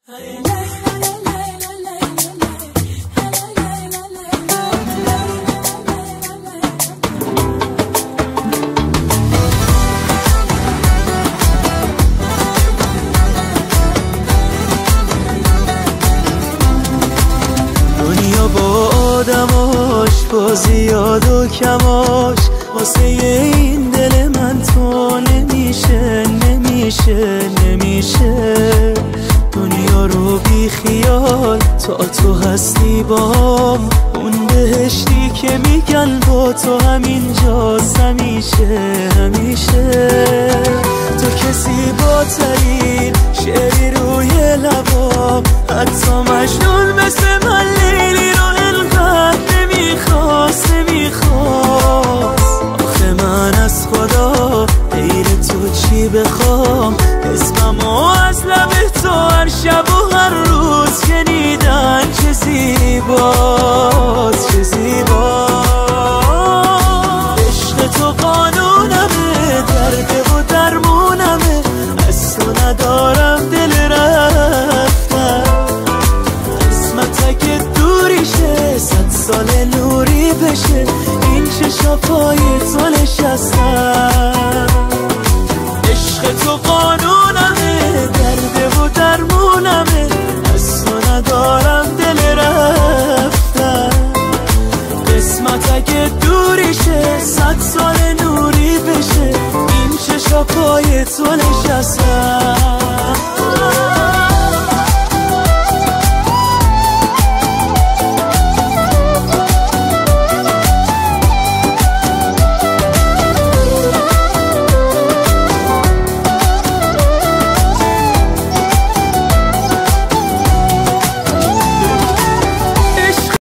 دنیا با آدماش، با زیاد و کماش، واسه این دل من تو نمیشه نمیشه نمیشه. دنیا رو بی خیال تا تو هستی بام، اون بهشتی که میگن با تو همینجاست همیشه همیشه. تو کسی با ترین شعری روی لبام، حتی مجنون مثل من لیلی رو انقدر نمیخواست نمیخواست. آخه من از خدا غیر تو چی بخوام، اسممو از لب تو هر شب و هر روز شنیدن چه زیباست.